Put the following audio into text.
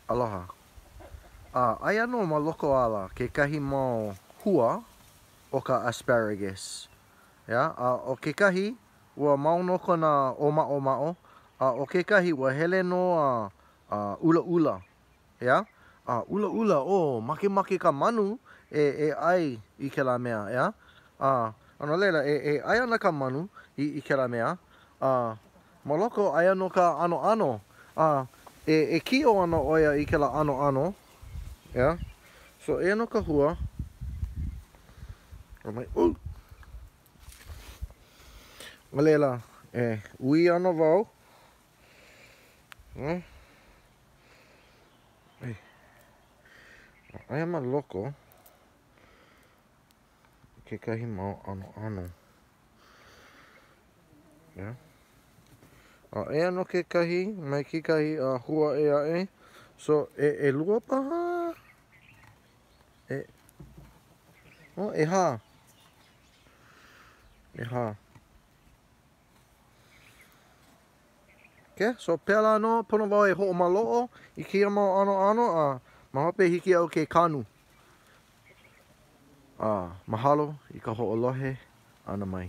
Aloha. A, aia nō ma loko ala kekahi mau hua o ka asparagus. ʻEā? A ʻo kekahi, ua mau nō kona ʻōmaʻomaʻo, a ʻo kekahi, ua hele nō a, a ʻulaʻula. ʻEā? A ʻulaʻula, oh, makemake ka manu e, e ʻai i kēlā mea, ʻeā? A, a no laila, e, e ʻai ana ka manu i, i kēlā mea, a ma loko aia nō ka ʻanoʻano, a e, e kiʻo ana ʻo ia i kēlā ʻanoʻano, ʻeā? So, eia nō ka hua. I'm like, ooh. A laila, e ʻuī ana wau. Eh? Aia ma loko kekahi mau ʻanoʻano. Yeah. A eia nō kekahi mai kekahi uh, hua ʻē aʻe. So, e, ʻelua paha? E, oh, ʻehā. ʻEhā. Okay, so pēlā nō, pono wau e hoʻomaloʻo i kēia mau ʻanoʻano a ma hope hiki iaʻu ke kanu. A mahalo i ka hoʻolohe ʻana mai.